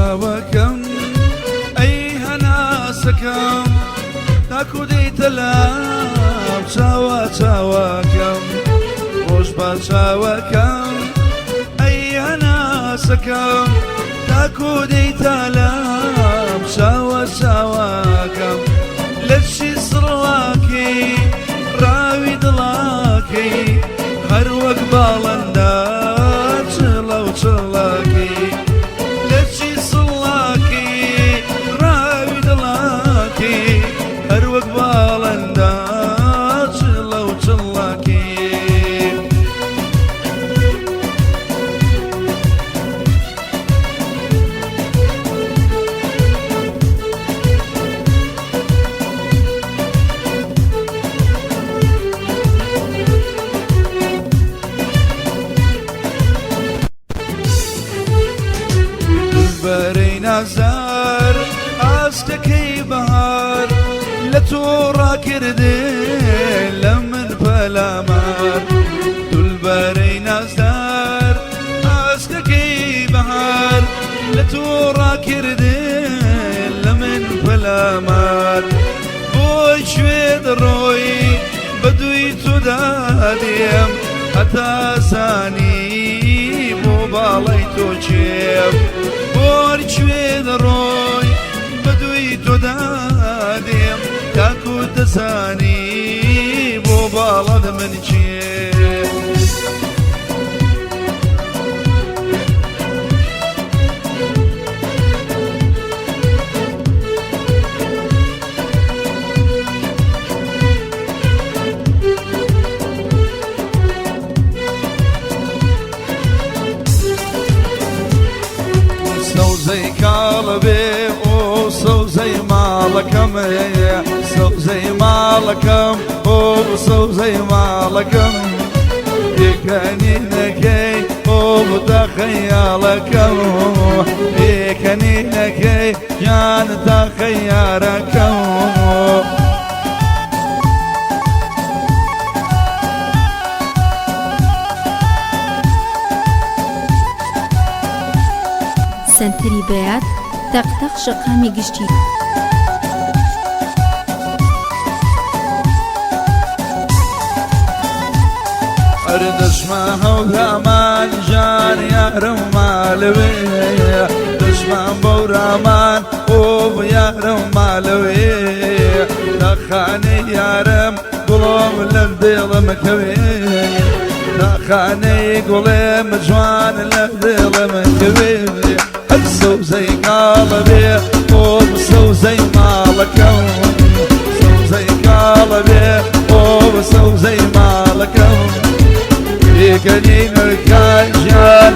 چاوەکەم ئەی هەناسەکەم تاکو دێیتە لام چاوە چاوەکەم ڕۆژ بە چاوەکەم ئەی هەناسەکەم تاکو دێیتە لام چاوە چاوەکەم لەشی سڕواکەی ڕاوی دڵاکەی هەر وەک باڵندە چڵە و چڵاکەی لەچی سڵاکەی ڕاوی دڵاکەی هەر وەک باڵندە چڵە و چڵاکەی. دولبەرەی نازار ئاسکەکەی بەهار لە تۆ ڕاکردێ لە من پەلامار دولبەرەی نازدار ئاسکەکەی بەهار لە تۆ ڕاکردێ لە من پەلامار بۆی کوێ دەڕۆی بە دووی تۆدا دێم هەتا زانی بۆ باڵای تۆ کێم بۆر کوێ دەڕۆی بە دووی تۆدا دێم تاکو دەزانی بۆ باڵات من کێم. سەوزەی کاڵە بێ ئۆ سەوزەی ماڵەکەم سەوزەی ماڵەکەم ئۆ سەوزەی ماڵەکەم پێکەنینەکەی ئۆ تا خەیاڵەکەم پێکەنینەکەی گیان تا خەیارەکەم. سەنتەری بەیات، تەق تەق شەقامی گشتی. ئەر دەچمە هەورامان ژان یارم مالەوێ دەچمان بەورامان ئۆ یارم مالەوێ تاخانەی یارم گوڵم لە دڵم کەوێ تاخانەی گوڵێم جوان لە دڵم کەوێ هەر سەوزەی کاڵە بێ ئۆ سەوزەی ماڵەکەم سەوزەی کاڵە بێ ئۆ سەوزەی ماڵەکەم پێکەنینەکان ژیان.